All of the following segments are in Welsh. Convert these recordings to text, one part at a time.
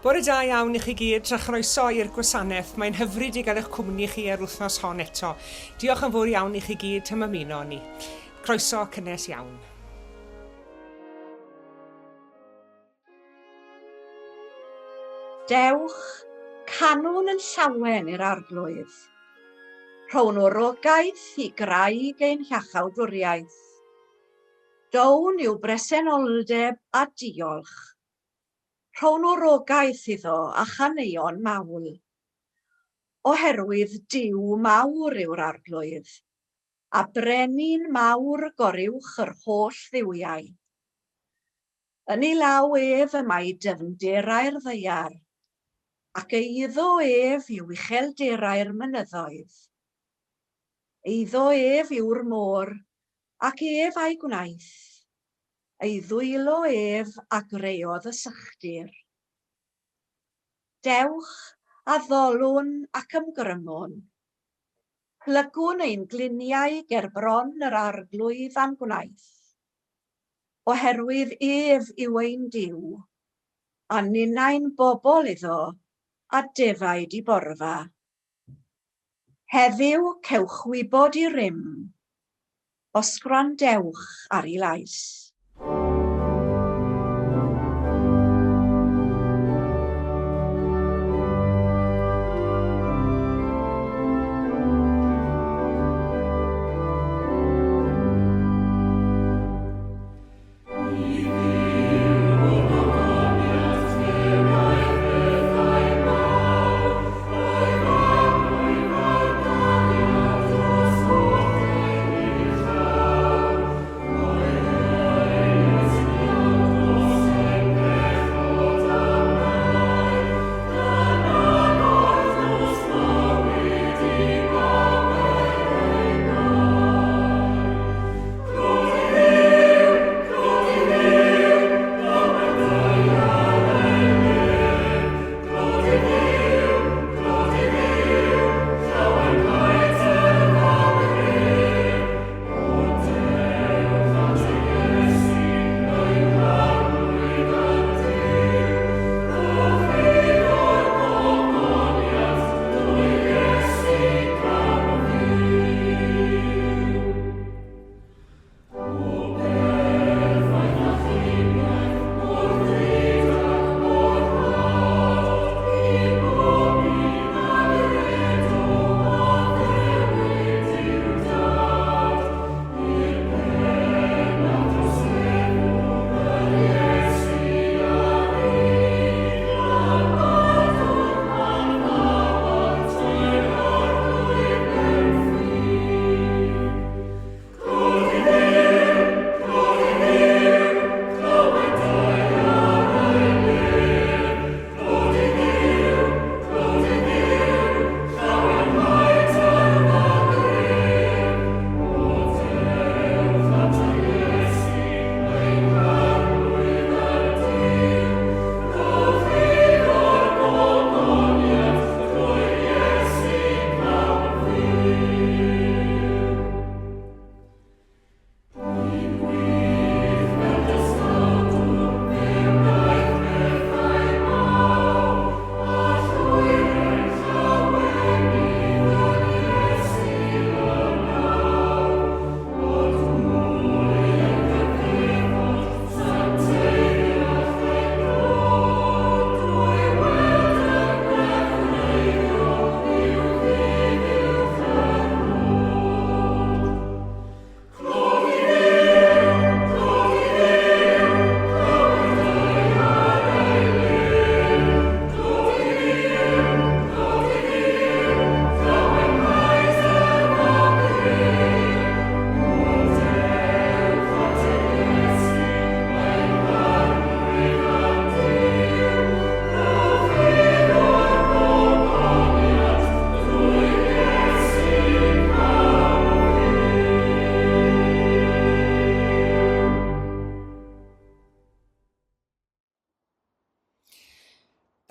Bore da iawn i chi gyd, tra chroeso i'r gwasanaeth. Mae'n hyfryd i gael eich cwmni chi ar wythnos hon eto. Diolch yn fawr iawn i chi gyd am ymuno â ni. Croeso cynnes iawn. Dewch, canwn yn llawen i'r Arglwydd. Rhown wrogaeth i graig ein hiachawdwriaeth. Down i'w bresenoldeb a diolch. Rhown wrogaeth iddo a chaneuon mawl. Oherwydd Duw mawr yw'r Arglwydd, a brenin mawr goruwch yr holl dduwiau. Yn ei law ef y mae dyfnderau'r ddaear, ac eiddo ef yw uchelderau'r mynyddoedd. Eiddo ef yw'r môr, ac ef a'i gwnaeth. Ei ddwylo ef a greodd y sychdir. Dewch, addolwn ac ymgrymwn. Plygwn ein gliniau ger bron yr Arglwydd a'n gwnaeth. Oherwydd ef yw ein Duw, a ninnau'n bobl iddo, a defaid i borfa. Heddiw cewch wybod i rym, os gwrandewch ar ei lais.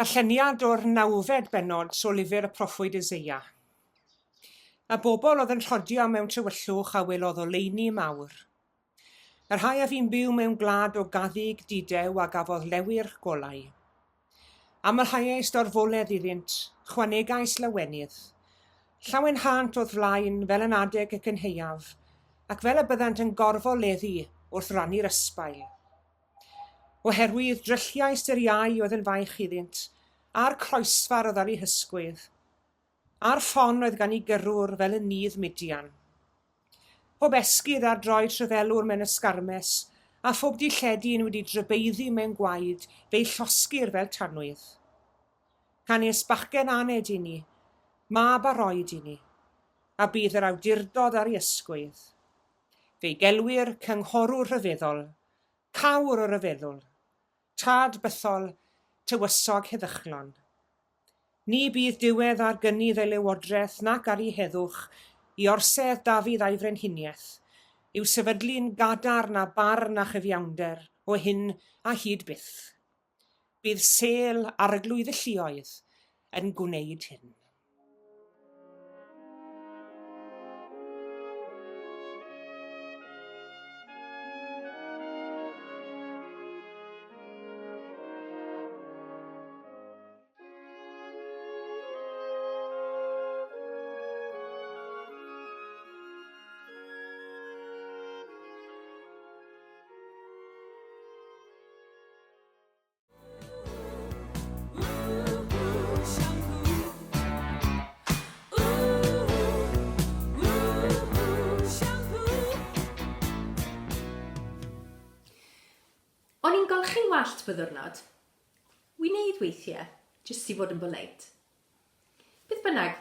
Darlleniad o'r nawfed bennod o lyfr y proffwyd Eseia. Y bobl oedd yn rhodio mewn tywyllwch a welodd oleuni mawr. Y rhai a fu'n byw mewn gwlad o gaddug dudew a gafodd lewyrch golau. Amlhaeais dorfoledd iddynt, chwanegais lawenydd. Llawenhânt o'th flaen fel yn adeg y cynhaeaf, ac fel y byddant yn gorfoleddu wrth rannu'r ysbail. Oherwydd drylliais yr iau oedd yn faich iddynt, a'r croesfar oedd ar eu hysgwydd, a'r ffon oedd gan eu gyrrwr fel yn nydd Midian. Pob esgid ar droed rhyfelwr mewn ysgarmes, a phob dilledyn wedi drybeiddi mewn gwaed, fe'i llosgir fel tanwydd. Canys bachgen aned i ni, mab a roed i ni, a bydd yr awdurdod ar ei ysgwydd. Fe'i gelwir Cynghorwr Rhyfeddol, Cawr o Ryfeddwl, Tad Bythol, Tywysog Heddychlon. Ni bydd diwedd ar gynnydd ei lywodraeth nac ar ei heddwch, i orsedd Dafydd a'i frenhiniaeth, i'w sefydlu'n gadarn â barn a chyfiawnder o hyn a hyd byth. Bydd sêl Arglwydd y Lluoedd yn gwneud hyn. O'n i'n golchi'n wallt po ddwrnod. Wi'n neud weithie, jyst i fod yn boleit. Beth bynnag,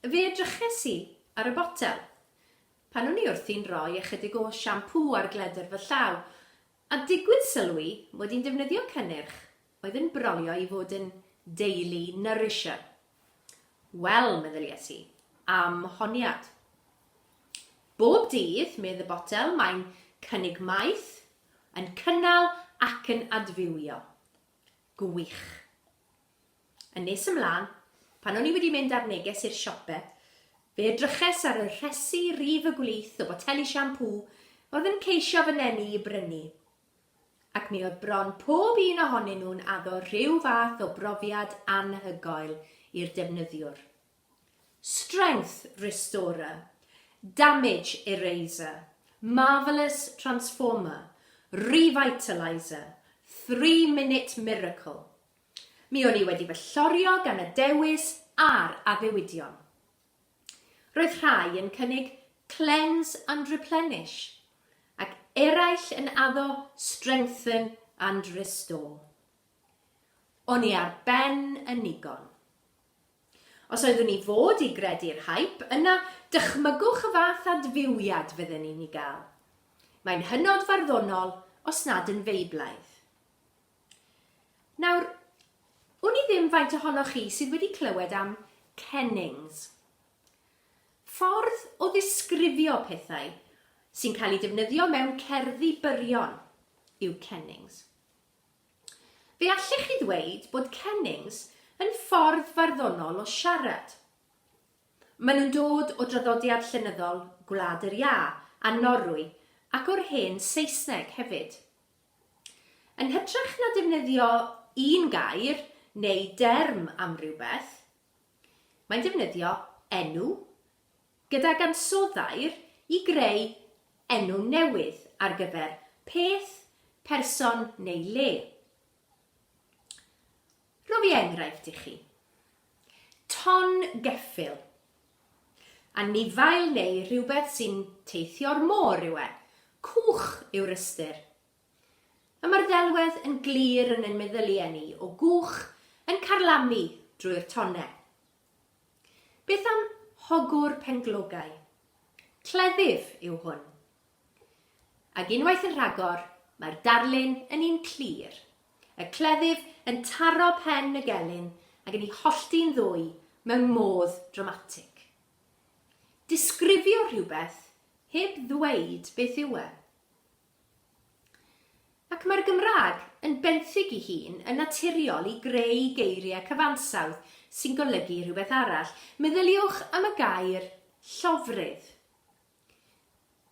fe edryches i ar y botel, pan o'n i wrthi'n rhoi ychydig o siampŵ ar gledr fy llaw, a digwydd sylwi mod i'n defnyddio cynnyrch oedd yn brolio i fod yn Daily Nourisher. Wel, meddylies i, am honiad. Bob dydd, medd y botel, mae'n cynnig maeth, yn cynnal ac yn adfywio. Gwych. Yn nes ymlaen, pan o'n i wedi mynd ar neges i'r siope, fe edryches ar y rhesi rif y gwlith o boteli siampŵ oedd yn ceisio fy nenu i brynu. Ac mi oedd bron pob un ohonyn nhw'n addo rhyw fath o brofiad anhygoel i'r defnyddiwr. Strength Restorer, Damage Eraser, Marvellous Transformer, Revitaliser, Three Minute Miracle. Mi o'n i wedi fy llorio gan y dewis a'r addewidion. Roedd rhai yn cynnig Cleanse and Replenish, ac eraill yn addo Strengthen and Restore. O'n i ar ben y nigon. Os oeddwn i fod i gredu'r hype, yna dychmygwch y fath adfywiad fydden ni'n ei gael. Mae'n hynod farddonol, os nad yn Feiblaidd. Nawr, wn i ddim faint ohonoch chi sydd wedi clywed am kennings. Ffordd o ddisgrifio pethau sy'n cael ei defnyddio mewn cerddi byrion yw kennings. Fe allech chi ddweud bod kennings yn ffordd farddonol o siarad. Maen nhw'n dod o draddodiad llenyddol Gwlad yr Iâ a Norwy ac o'r hen Saesneg hefyd. Yn hytrach na defnyddio un gair neu derm am rywbeth, mae'n defnyddio enw gydag ansoddair i greu enw newydd ar gyfer peth, person neu le. Rho fi enghraifft i chi. Ton geffyl. Anifail neu rhywbeth sy'n teithio'r môr yw e. Cwch yw'r ystyr. A mae'r ddelwedd yn glir yn ein meddyliau ni o gwch yn carlamu drwy'r tonnau. Beth am hogwr penglogau? Cleddyf yw hwn. Ac unwaith yn rhagor, mae'r darlun yn un clir. Y cleddyf yn taro pen y gelyn ac yn ei hollti'n ddwy mewn modd dramatig. Disgrifio rhywbeth heb ddweud beth yw e. Ac mae'r Gymraeg yn benthyg ei hun yn naturiol i greu geiriau cyfansawdd sy'n golygu rhywbeth arall. Meddyliwch am y gair llofrudd.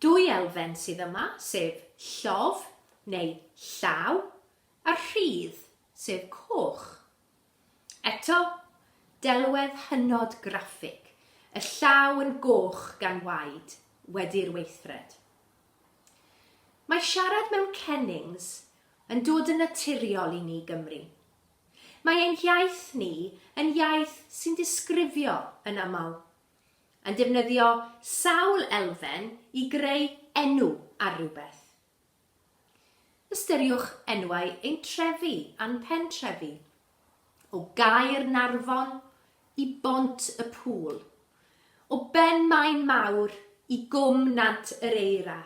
Dwy elfen sydd yma, sef llof neu llaw, a rhydd, sef coch. Eto, delwedd hynod graffig, y llaw yn goch gan waed wedi'r weithred. Mae siarad mewn kennings yn dod yn naturiol i ni Gymry. Mae ein hiaith ni yn iaith sy'n disgrifio yn aml, yn defnyddio sawl elfen i greu enw ar rywbeth. Ystyriwch enwau ein trefi a'n pentrefi, o Gaernarfon i Bont y Pŵl, o Ben-maen Mawr i Gwm Nant yr Eira,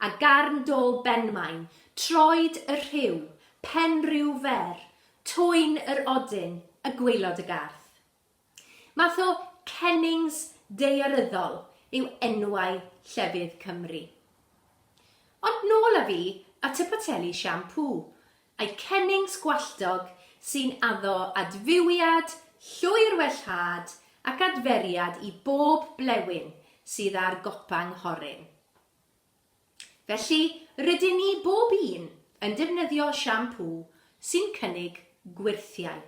a Garn Dôl Benmaen, Troed y Rhiw, Pen Rhiw Fer, Twyn yr Odyn a Gwaelod y Garth. Math o kennings daearyddol yw enwau llefydd Cymru. Ond nôl â fi at y poteli siampŵ, a'i kennings gwalltog sy'n addo adfywiad, llwyr wellhad ac adferiad i bob blewyn sydd ar gopa 'nghorun. Felly, rydyn ni bob un yn defnyddio siampŵ sy'n cynnig gwyrthiau.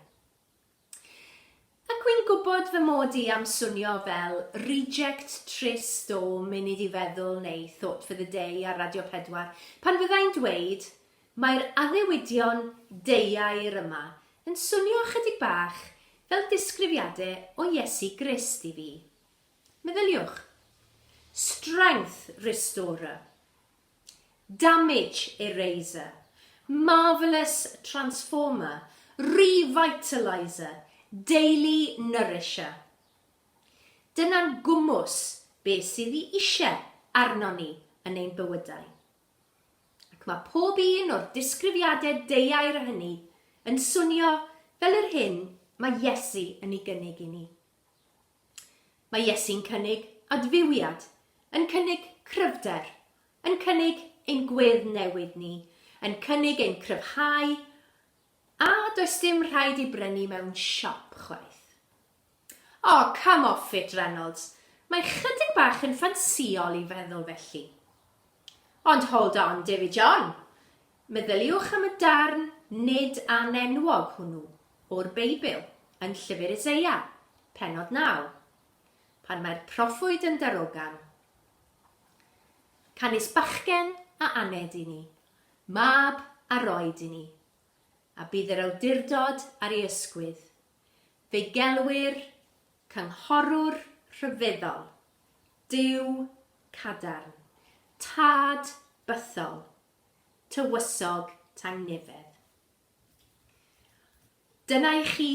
Ac wi'n gwybod fy mod i am swnio fel reject trist o Munud i Feddwl neu Thought for the Day ar Radio 4 pan fydda i'n dweud mae'r addewidion deuair yma yn swnio ychydig bach fel disgrifiade o Iesu Grist i fi. Meddyliwch. Strength restorer. Damage Eraser, Marvellous Transformer, Revitaliser, Daily Nourisher. Dyna'n gwmws be sydd i isie arnon ni yn ein bywydau. Ac mae pob un o'r disgrifiadau deuair hynny yn swnio fel yr hyn mae Iesu yn ei gynnig i ni. Mae Iesu'n cynnig adfywiad, yn cynnig cryfder, yn cynnig ein gwedd newid ni, yn cynnig ein cryfhau, a does dim rhaid ei brynu mewn siop chwaith. Oh, come off it, Reynolds. Mae chydig bach yn ffansïol i feddwl felly. Ond hold on, David John. Meddyliwch am y darn nid anenwog hwnnw o'r Beibl yn Llyfr Eseia, pennod 9, pan mae'r proffwyd yn darogan, Canys bachgen a aned i ni, mab a roed i ni, a bydd yr awdurdod ar ei ysgwydd. Fe'i gelwir Cynghorwr Rhyfeddol, Duw Cadarn, Tad Bythol, Tywysog Tangnefedd. Dyna i chi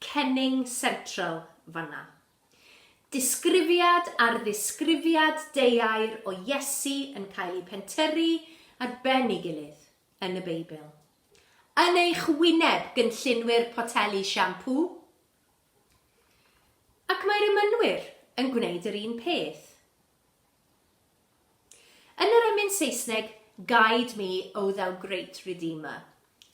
Kenning Central fan'na. Disgrifiad ar ddisgrifiad deuair o Iesu yn cael eu pentyrru ar ben ei gilydd yn y Beibl. Yn eich wyneb, gynllunwyr poteli siampŵ! Ac mae'r emynwyr yn gwneud yr un peth. Yn yr emyn Saesneg Guide Me, O Thou Great Redeemer,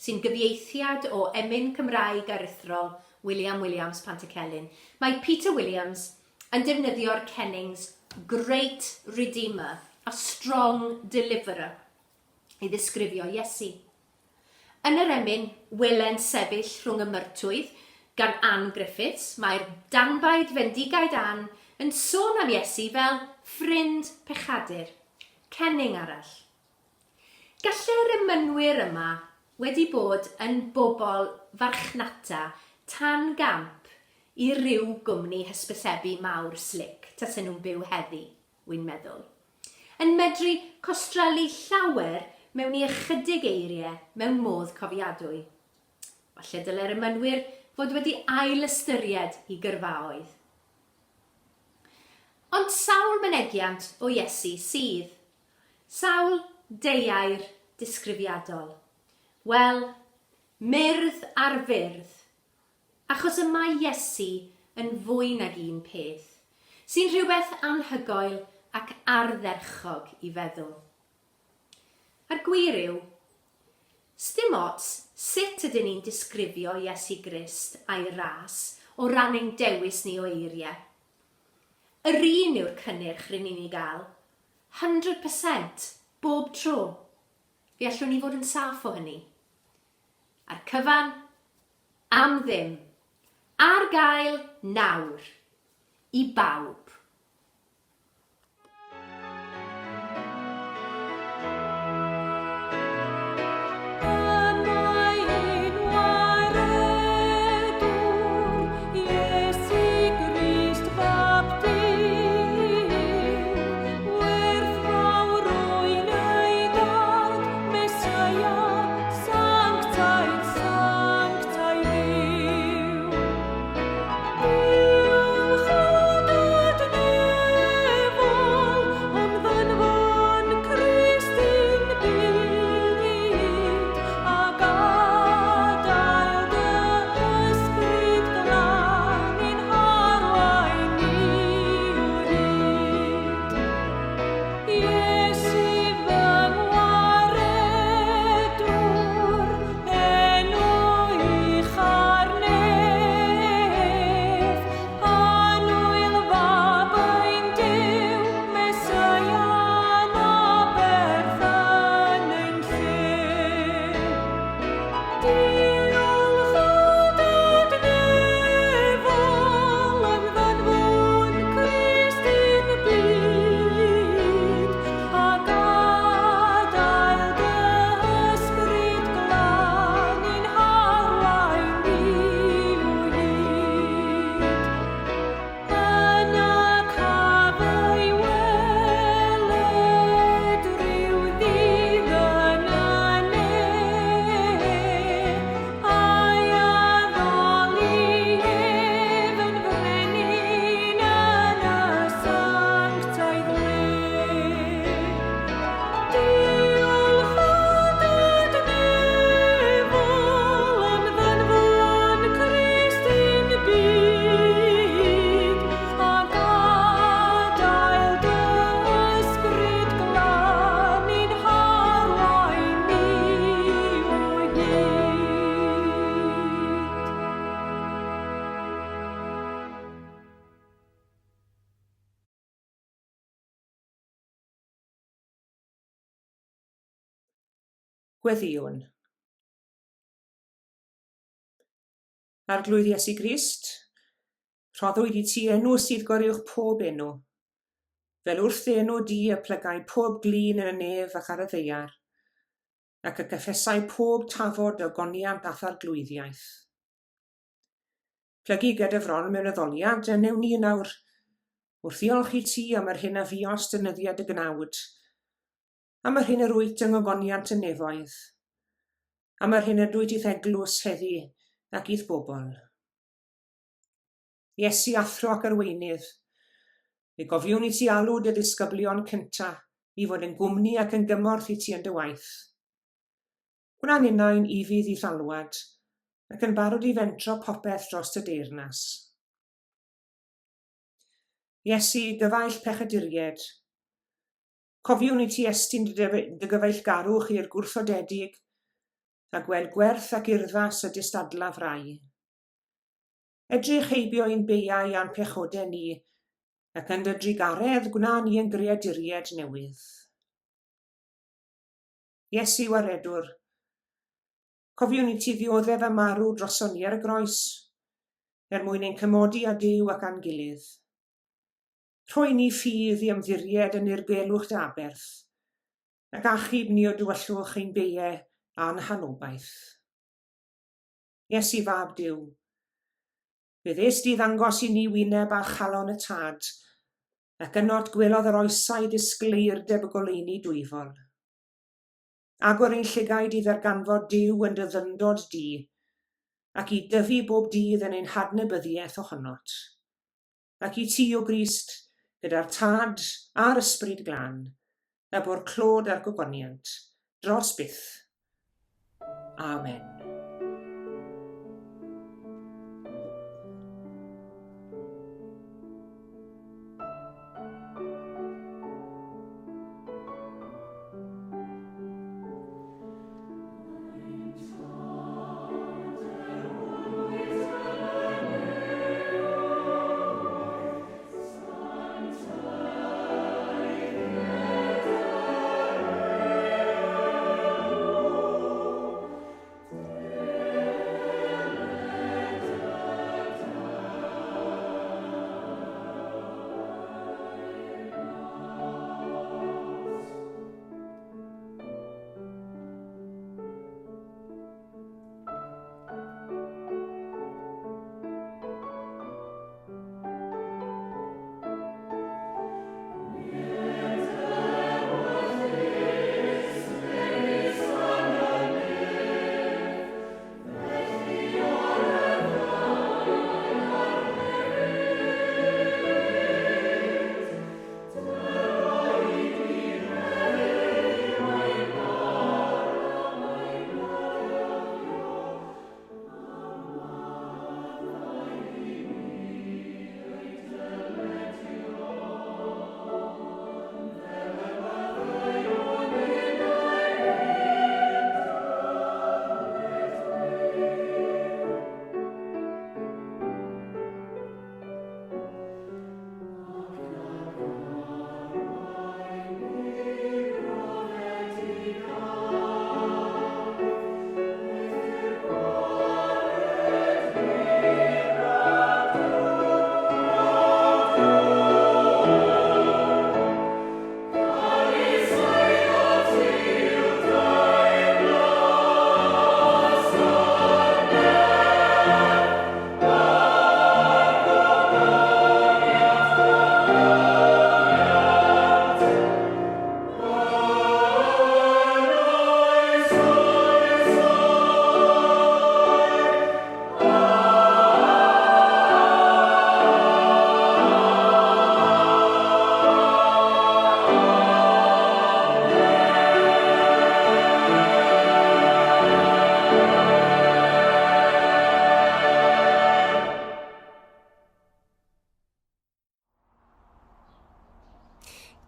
sy'n gyfieithiad o emyn Cymraeg aruthrol William Williams Pantycelyn, mae Peter Williams yn defnyddio'r kennings Great Redeemer a Strong Deliverer i ddisgrifio Iesu. Yn yr emyn Wele'n sefyll rhwng y myrtwydd gan Ann Griffiths, mae'r danbaid fendigaid Ann yn sôn am Iesu fel ffrind pechadur. Cenning arall. Gallai'r emynwyr yma wedi bod yn bobl farchnata tan gamp i ryw gwmni hysbysebu mawr slic tasen nhw'n byw heddi, wi'n meddwl. Yn medru costrelu llawer mewn i ychydig eiriau mewn modd cofiadwy. Falle dylai'r emynwyr fod wedi ail-ystyried i gyrfaoedd. Ond sawl mynegiant o Iesu sydd? Sawl deuair disgrifiadol? Wel, myrdd ar fyrdd. Achos y mae Iesu yn fwy nag un peth, sy'n rhywbeth anhygoel ac ardderchog i feddwl. A'r gwir yw, sdim ots sut ydyn ni'n disgrifio Iesu Grist a'i ras o ran ein dewis ni o eiriau. Yr un yw'r cynnyrch rŷn ni'n ei gael, hundred percent, bob tro. Fe allwn ni fod yn saff o hynny. A'r cyfan, am ddim. Ar gael nawr. I bawb. Gweddïwn. Arglwydd Iesu Grist, rhoddwyd i ti enw sydd goruwch pob enw. Fel wrth dy enw di y plygai pob glin yn y nef ac ar y ddaear, ac y cyffesai pob tafod ogoniant a'th arglwyddiaeth. Plygu gyda fron mewn addoliad, a wnewn ni yn awr, wrth ddiolch i ti am yr hyn a fuost yn nyddiad y gnawd, Am yr hyn yr wyt yng ngogoniant y nefoedd, am yr hyn ydwyt i'th eglwys heddi ac i'th bobl. Iesu, athro ac arweinydd, fe gofiwn i ti alw dy ddisgyblion cynta i fod yn gwmni ac yn gymorth i ti yn dy waith. Gwna ninnau'n ufudd i'th alwad, ac yn barod i fentro popeth dros dy deyrnas. Iesu, gyfaill pechaduried, Cofiwn i ti estyn dy gyfeillgarwch i'r gwrthodedig, a gweld gwerth ac urddas y distadlaf rai. Edrych heibio ein beiau a'n pechodau ni, ac yn dy drugaredd gwna ni yn greaduriaid newydd. Iesu Waredwr, cofiwn i ti ddioddef a marw droson ni ar y groes, er mwyn ein cymodi â Duw ac â'n gilydd. Rhoi ni ffydd i ymddiried yn nirgelwch dy aberth, ac achub ni o dywyllwch ein beie a'n hanobaith. Iesu Fab Duw, fe ddes di ddangos i ni wyneb a chalon y Tad, ac ynot gwelodd yr oesau ddisgleirdeb y goleuni dwyfol. Agor ein llygaid i ddarganfod Duw yn dy ddyndod di, ac i dyfu bob dydd yn ein hadnabyddiaeth ohonot. Ac i ti, O Grist, gyda'r Tad a'r Ysbryd Glân, y bo'r clod a'r gogoniant, dros byth. Amen.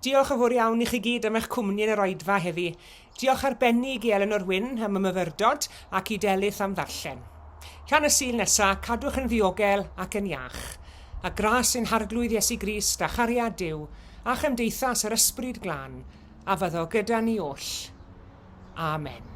Diolch yn fawr iawn i chi gyd am eich cwmni yn yr oedfa heddi. Diolch arbennig i Eleanor Wyn am y myfyrdod ac i Delyth am ddarllen. Tan y Sul nesa, cadwch yn ddiogel ac yn iach. A gras ein Harglwydd Iesu Grist a chariad Duw a chymdeithas yr Ysbryd Glân a fyddo gyda ni oll. Amen.